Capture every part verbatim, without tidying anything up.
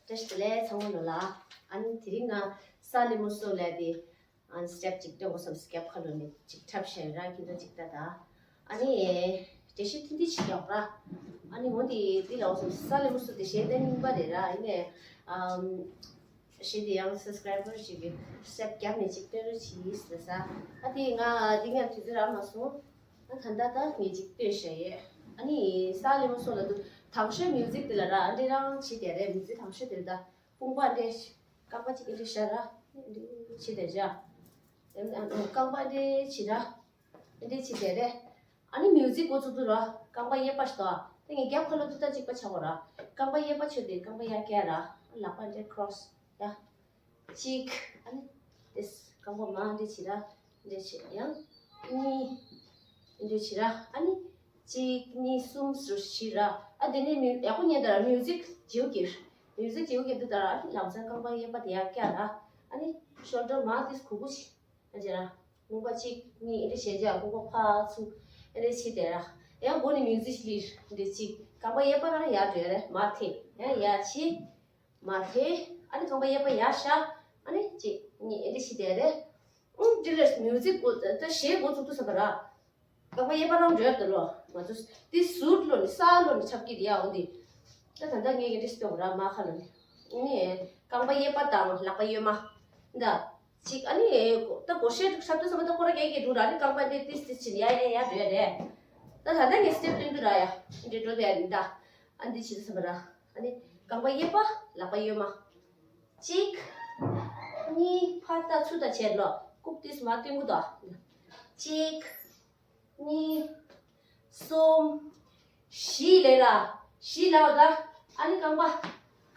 བཀྲ་ཤིས་བདེ་ལེགས་ཚང་མ་ལོ་ལ། ཨ་ནི་དེ་རིང་ང་ས་ལེ་མོ་སོ་ལ་དེ་ཨ་ནི་སི་ཊེབ་ཅིག་སྟོན་དགོས་བསམ། སི་ཊེབ་ཁ་ལོ་ནས་ཅིག་འཁྲབ་བྱས་ར་ཁྱེད་ཚོ་ཅིག་ལྟ་ད། ཨ་ནི་འགྲེལ་བཤད་ཐུང་ཐུང་ཅིག་རྒྱག་ར། ཨ་ནི་འོ་དེ་དེ་ལ་འོ་སོང་ས་ལེ་མོ་སོ་དེ་གཞས་གཏན་རྙིང་པ་རེད་ར། ཡིན་ནའི་ཨམ་གཞས་དེ་ཡང་སབ་སི་ཀ་རའི་བར་ཅིག་གིས་སི་ཊེབ་བརྒྱབ་ནས་ཅིག་སྟོན་རོགས་གྱིས་ཟེར་ས། ཨ་དེ་ང་དེ་སྔ་དུས་ཚོད་རག་མ་སོང་། ཨ་ད་ལྟ་ད་ངས་ཅིག་ལྟོས་བྱས་ཡོད། ཨ་ནི་ས་ལེ་མོ་སོ་ལ་དུ་དང་ཤོས་མིའུ་ཟིག་དེ་ལ་ར་ཨ་འདྲེ་རང་བྱེད་དེ་རེད། མིའུ་ཟིག་དང་ཤོས་དེ་ལ་ད་དཔུང་པ་འདྲེ་རྐང་པ་ཅིག་འདྲེ་བྱ་ར་འདྲེ་བྱེད་དེ་ར། ཨ་རྐང་པ་འདྲེ་བྱེད་ར་འདྲེ་བྱེད་དེ་རེད། ཨ་ནི་མིའུ་ཟིག་འགོ་ཚུགས་དུས་ར་རྐང་པ་གཡས་པ་ཞིག་དོ། ད་ངས་རྒྱབ་ཁ་ལོ་དུ་ད་གཅིག་པ་ཆགས་གོ་ར། རྐང་པ་གཡས་པ་ཆོད་དེ་རྐང་པ་ཡར་བཀྱག་ར། ལག་པ་འདྲེ་ཁྲོ་སི་ཡ། གཅིག་ཨ་ནི་དེས་རྐང་པ་མར་འདྲེ་བྱེད་ར། འདྲེ་བྱེད་ཡང་གཉིས་འདྲེ་བྱེད་ར། ཨ་ནི་གཅིག་གཉིས་གསུམ་ཟུར་བཞི་ར། ཨ་དེ་ནས་མིའུ་ཡག་པོ་ཉན་ད་ར། མིའུ་ཟིག་བརྗེ་པོ་གྱིས། མིའུ་ཟིག་བརྗེ་པོ་གྱིས་འདུག་ད་ར། ཨ་ནི་ལམ་སང་རྐང་པ་གཡས་པ་དེ་ཡར་བཀྱག་ར། ཨ་ནི་ཤོལ་ཌར་མར་དེས་གུག་གུག་བྱེད། ཨ་བྱེད་ར། རྐང་པ་གཅིག་གཉིས་འདྲེ་བྱེད་ར། རྐང་པ་ཕར་ཚུར་འདྲེ་བྱེད་དེ་ར། ཡང་མགོ་ནས་མིའུ་ཟིག་ལིར་འདྲེ་གཅིག་རྐང་པ་གཡས་པ་རང་ཡར་འགྲོ་ཡ་རེད། མར་འཐེན་ཡང་ཡར་བྱེད། མར་འཐེན། ཨ་ནི་རྐང་པ་གཡས་པ་ཡར་བཞག་ཨ་ནི་གཅིག་གཉིས་འདྲེ་བྱེད་དེ་རེད། ཨུམ་དེ་ལས་མིའུ་ཟིག་འགོ་ད་གཞས་འགོ་ཚུགས་དུས་ཙམ་པ་ར། རྐང་པ་གཡས་པ་རང་འགྲོ་ཡ་དེ་ལོ། ང་ཚོ་དེ་ཟུར་ལོ་ནི་ས་ལོ་ནི་ཆབ་ཀྱི་རེད་ཡ། འོ་དེ། ད་ད་ལྟ་ངས་ཀྱི་འདྲེ་སྟོན་ར་མ་ཁ་ལོ་ནི། ཨ་ནི་རྐང་པ་གཡས་པ་དང་ལག་པ་གཡོན་མ། འདྲ། གཅིག་ཨ་ནི་ད་སྒོར་གཞས་འཁྲབ་དུས་ཙམ་པ་ད་སྐོར་ར་རྒྱག་གི་འགྲོ་ར། ཨ་ནི་རྐང་པ་འདི་ཏིས་ཏིས་ཕྱིན་ཡ་ཡ་ཡ་འགྲོ་ཡ་རེད། ད་ད་ལྟ་ངས་སི་ཊེབ་སྟོན་དུས་ར་ཡ་འདི་འགྲོ་དེ་ཡ་རེད། ད་ཨ་འདི་བྱེད་དུས་ཙམ་པ་ར། ཨ་ནི་རྐང་པ་གཡས་པ་ལག་པ་གཡོན་མ། གཅིག་གཉིས་ཕར་ལྟ་ཚུར་ལྟ་བྱས་ལོ། ལྐུགས་ཏིས་མར་སྟོན་གི་འདུག་གཅིག་གཉིས། གསུམ། བཞི་ལབ་ར། བཞི་ལབ་ད། ཨ་ནི་རྐང་པ།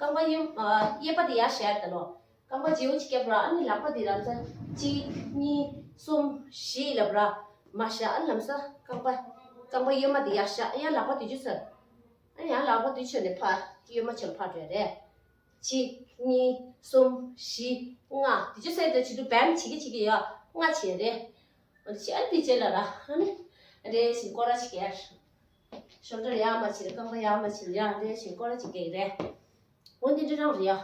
རྐང་པ་གཡོན། ཨ་གཡས་པ་དེ་ཡར་བཞག་ཡ་ད་ལོ། རྐང་པ་བརྗེ་པོ་ཅིག་བརྒྱབ་ར། ཨ་ནི་ལག་པ་དེ་ལམ་སང་གཅིག་གཉིས་གསུམ་བཞི་ལབ་ར། མར་བཞག་ཨ་ནི་ལམ་སང་རྐང་པ། རྐང་པ་གཡོན་མ་དེ་ཡར་བཞག་ཡང་ལག་པ་དེ་ཆུ་ཚར། ཨ་ནི་ཡང་ལག་པ་དེ་ཆུ་ནས་ཕར་གཡོན་མ་ཆུ་ལ་ཕར་འགྲོ་ཡ་རེད། གཅིག་གཉིས། གསུམ། བཞི། ལྔ། དེ་ཆུ་ཚར་དེ་ཆུ་དུ་བེམ་བྱེད་ཀྱི་བྱེད་ཀྱི་ཡ། ལྔ་བྱས་རེད། འོ་དེ་བྱས་ཨ་ནི་དེ་རྗེས་ལ་ར། ཨ་ནི་རེ་བཞིན་སྐོར་ར་ཅིག་གས། ཤོལ་ཌར་ཡར་མར་ཕྱིན། རྐང་པ་ཡར་མར་ཕྱིན། ཡ་རེ་བཞིན་སྐོར་ར་ཅིག་གས་རེད། འོ་འདི་འདྲ་རང་རེད་ཡ།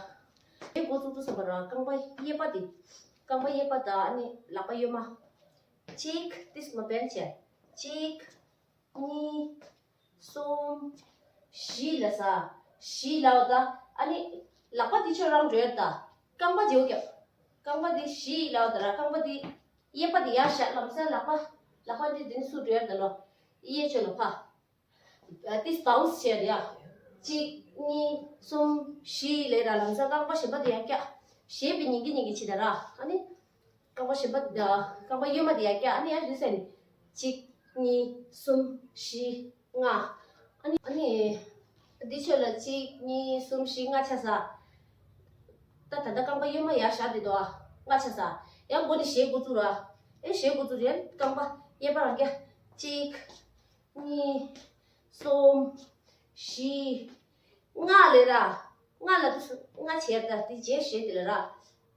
དེ་འགོ་བཙུགས་དུས་ཙམ་པ་ར་རྐང་པ་གཡས་པ་དེ། རྐང་པ་གཡས་པ་དང་ཨ་ནི་ལག་པ་གཡོན་མ། གཅིག་ཏིས་མ་བེམ་བྱས། གཅིག་གཉིས། གསུམ། བཞི་ལབ་ས། བཞི་ལབ་ད། ཨ་ནི་ལག་པ་འདི་ཕྱོགས་རང་འགྲོ་ཡ་ད། རྐང་པ་བརྗེ་པོ་རྒྱབ། རྐང་པ་འདི་བཞི་ལབ་ད་ར། རྐང་པ་འདི་གཡས་པ་འདི་ཡར་བཞག་ལམ་སང་ལག་པ། ལག་པ་འདི་འདི་ནས་ཚུར་འགྲོ་ཡ་ད་ལོ། གཡས་ཕྱོགས་ལ་ཕར། ཨ་ཏིས་བའུན་སི་བྱས་ཡ། གཅིག་གཉིས། གསུམ། བཞི་ལབ་ར་ལམ་སང་རྐང་པ་གཞན་པ་འདི་ཡར་བཀྱག་གཞས་པའི་ཉིན་གི་ཉིན་གི་བྱེད་ད་ར། ཨ་ནི། རྐང་པ་གཞན་པ་དང་རྐང་པ་གཡོན་མ་དེ་ཡར་བཀྱག་ཨ་ནི་ཡར་འདི་ཟེར་ནས། གཅིག་གཉིས། གསུམ། བཞི། ལྔ། ཨ་ནི་ཨ་ནི། འདི་ཕྱོགས་ལ་གཅིག་གཉིས། གསུམ། བཞི། ལྔ་ཆགས་ས། ད་ད་ལྟ་རྐང་པ་གཡོན་མ་ཡར་བཞག་དེ་འདུག་ཨ། ལྔ་ཆགས་ས། ཡང་མགོ་ནས་གཞས་འགོ་བཙུགས་ར། ཨེ་གཞས་འགོ་བཙུགས་རེད། རྐང་པ་གཡས་པ་རང་བཀྱག་གཅིག་གཉིས། གསུམ། བཞི། ལྔ་ལབ་ར། ལྔ་ལབ་དུས་སུ་ལྔ་བྱས་ད་དེ་རྗེས་གཞས་དེ་ལ་ར།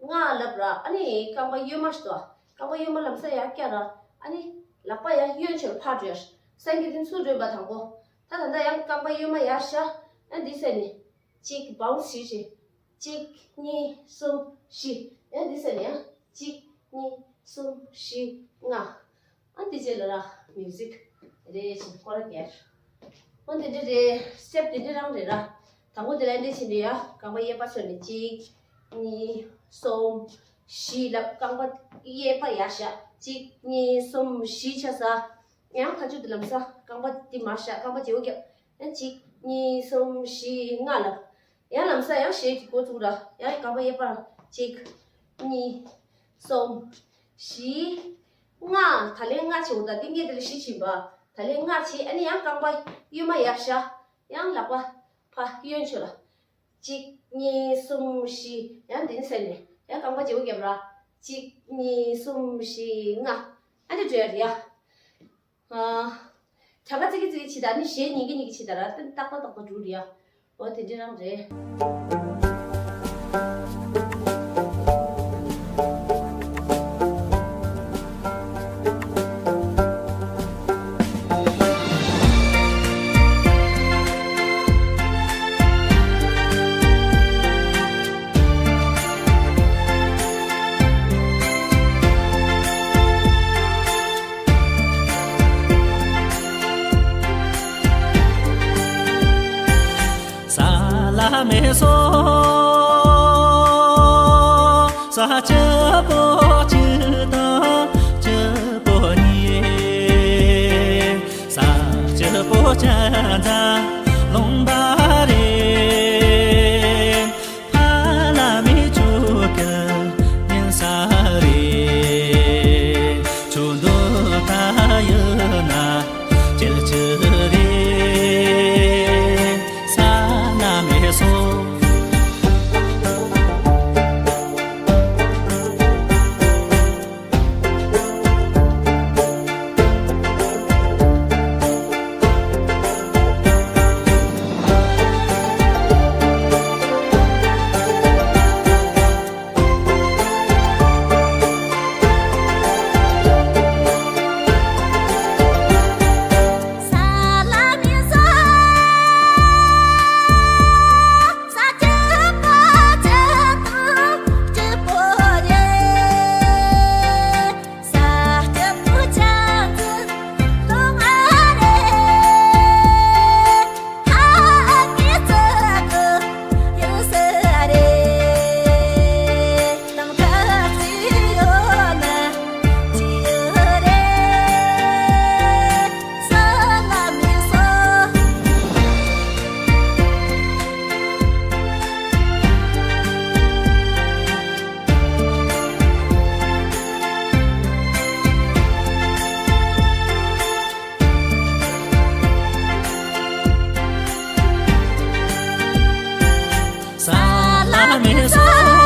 ལྔ་ལབ་ར། ཨ་ནི་རྐང་པ་གཡོན་མ་ཞིག་ཏོ། རྐང་པ་གཡོན་མ་ལམ་སང་ཡར་བཀྱག་ར། ཨ་ནི་ལག་པ་ཡར་གཡོན་ཕྱོགས་ལ་ཕར་འགྲོ་ཡ། སེང་གེ་དེ་ཚུར་འགྲོ་བ་དང་པོ། ད་ད་ལྟ་ཡང་རྐང་པ་གཡོན་མ་ཡར་བཞག་ཨ་འདི་ཟེར་ནས། གཅིག་བའུན་སི་བྱེད། གཅིག་གཉིས། གསུམ། བཞི། ཡང་འདི་ཟེར་ནས་ཡང་གཅིག་གཉིས། གསུམ། བཞི། ལྔ། ཨ་འདི་རྗེས་ལ་ར་མིའུ་ཟིག་རེ་བཞིན་སྐོར་ར་རྒྱག་འོ་འདི་འདྲ་རེད། སི་ཊེབ་འདི་འདྲ་རང་རེད་ར། དང་པོ་འདི་ལ་འདི་བྱེད་འདི་ཡ། རྐང་པ་གཡས་པ་ཕྱོགས་ནས་གཅིག་གཉིས། གསུམ། བཞི་ལབ། རྐང་པ་གཡས་པ་ཡར་བཞག་གཅིག་གཉིས། གསུམ། བཞི་ཆགས་ས། ཡང་ཁ་ཆུ་འདི་ལམ་སང་རྐང་པ་འདི་མར་བཞག་རྐང་པ་བརྗེ་པོ་རྒྱབ། ཡང་གཅིག་གཉིས། གསུམ། བཞི། ལྔ་ལབ། ཡང་ལམ་སང་ཡང་གཞས་ཀྱི་འགོ་བཙུགས་ར། ཡང་རྐང་པ་གཡས་པ་གཅིག་གཉིས། གསུམ། བཞི། ལྔ། ད་ལན་ལྔ་བྱེད་འོ་ད་འདི་སྔས་དེ་ལ་བཞི་བྱིན་པ། ད་ལན་ལྔ་བྱེད། ཨ་ནི་ཡང་རྐང་པ་གཡོན་མ་ཡར་བཞག་ཡང་ལག་པ་ཕར་གཡོན་ཕྱོགས་ལ། གཅིག་གཉིས། གསུམ། བཞི། ཡང་འདི་ནས་ཟེར་ནས་ཡང་རྐང་པ་བརྗེ་པོ་རྒྱབ་ར། གཅིག་གཉིས། གསུམ། བཞི། ལྔ། ཨ་འདི་འགྲོ་ཡ་རེད་ཡ། ཨ། གྲངས་ཀ་ཙི་གི་ཙི་གི་བྱེད་ད་ནི་གཞས་ཉིན་གི་ཉིན་གི་བྱེད་ད་ར་ཏན་ཏག་ཏག་ཏག་ཏག་འགྲོ་རེད་ཡ། འོ་དེ་འདྲ་རང་རེད། སོ། ས་སྐྱིད་པོ་གཅིག་དང་སྐྱིད་པོ་གཉིས། ས་སྐྱིད་པོ་ཅན་ཙམ་ལོང་པ་རེད། ཕ་ལ་མི་ཆོག་གི་ཉན་ས་རེད། ཆོས་འདུལ་ད་ཡོད་ན་སྐྱིད་ཀྱི་རེད། ས་ལ་མེ་སོ། ས་ལ་མེ་སོ།